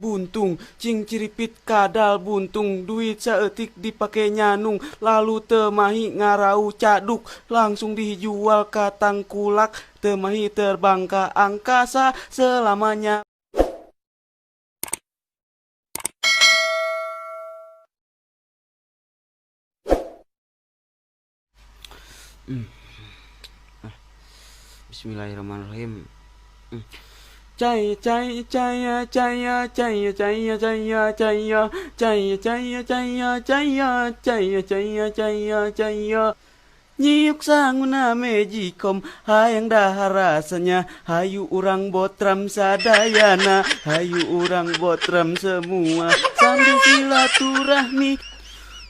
Buntung cing ciripit kadal buntung, duit saeutik dipake nyanung, lalu teu mahi ngarau caduk, langsung dijual ka tangkulak, teu mahi terbang ka angkasa selamanya. Bismillahirrahmanirrahim. Cai cai caya caya caya caya caya caya caya caya caya caya caya caya caya caya. Nyiuk sanguna magicom, hayang dahar rasanya, hayu urang botram sadayana, hayu urang botram semua, sambil silaturahmi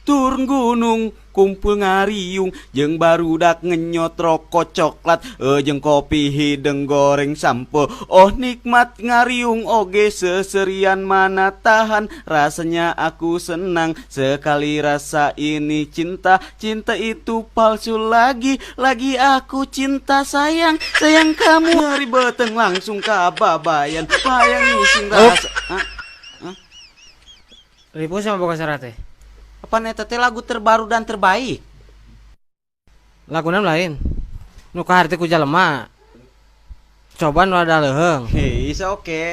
turun gunung kumpul ngariung, jeung barudak ngenyot rokok coklat, jeung kopi hideng goreng sampo. Oh nikmat ngariung oge seserian mana tahan, rasanya aku senang sekali rasa ini cinta, cinta itu palsu lagi, lagi aku cinta sayang, sayang kamu. Hari beteng langsung kababayan, bayang ngising rasa. Hah? Hah? Ribu sama boga syarat teh. Apa eta teh lagu terbaru dan terbaik? Laguna lain. Nu kaharti ku jalema. Coba nu rada leuheung. Hei, oke.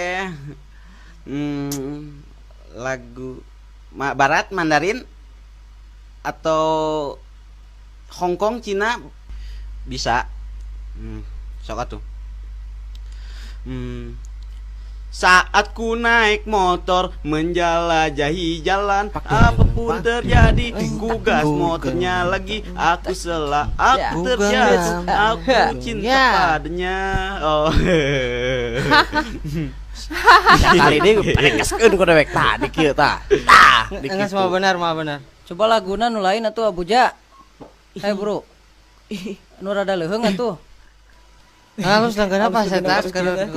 Lagu Barat, Mandarin atau Hong Kong, Cina bisa. Sok atuh. Saat ku naik motor menjelajahi jalan, apapun terjadi, ku gas motornya lagi. Aku selak, aku terjatuh, aku cinta padanya. Oh. Kali ini rekeskeun ku dewek tah di kieu tah. Tah, di Enggak kitu. semua benar, mah benar. Coba laguna nu lain atuh Abuja. Hai bro. Nu rada leuheung atuh. Nah, lu sedang kenapa saya tas ke kan?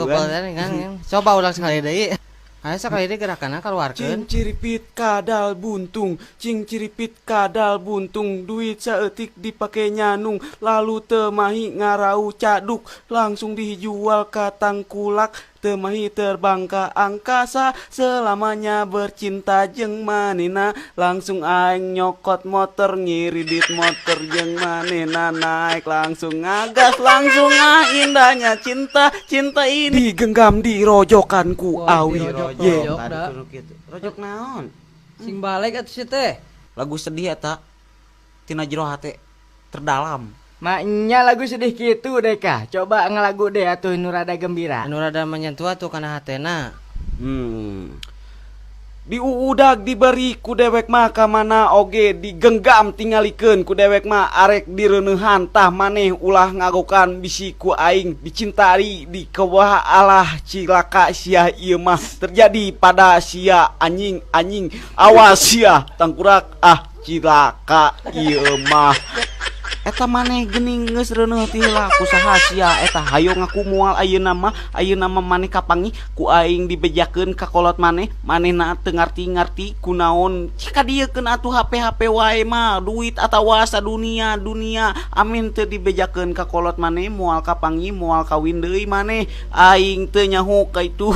Coba ulang sekali deui. Ayo sekali deui gerakanna keluarkeun. Cing ciripit kadal buntung, cing ciripit kadal buntung, duit saeutik dipake nyanung, lalu teu mahi ngarau caduk, langsung dijual ka tangkulak, teu mahi terbang ka angkasa, selamanya bercinta jeung manena, langsung aing nyokot motor, ngiridit motor jeung manena, naik langsung ngagas, langsung ah indahnya cinta, cinta ini digenggam dirojokan ku Wah, awi. dirojok, Ye. rojok da. Rojok naon? Sing balik atuh si teh. Lagu sedih eta tina jero hate terdalam. Maknya lagu sedih gitu deh kah. Coba ngelagu deh atuh nu rada gembira. Anu rada menyentuh atuh kana hatena. Diuudag diberi ku dewek mah ka mana oge digenggam tingalikeun ku dewek mah arek direuneuhan tah maneh ulah ngagokan bisi ku aing dicintari di kewah alah cilaka sia ieu mah terjadi pada sia anjing anjing awas sia tangkurak ah cilaka ieu mah. Eta maneh geuning geus reuneuh ti heula ku saha sia eta hayo ngaku moal ayeuna mah, ayeuna mah maneh kapanggih ku aing dibejakeun ka kolot maneh, manehna teu ngarti-ngarti kunaon cika dieukeun atuh HP-HP wae mah duit atawa sadunia dunia amin teu dibejakeun ka kolot maneh moal kapanggih moal kawin deui maneh aing teu nyaho ka itu.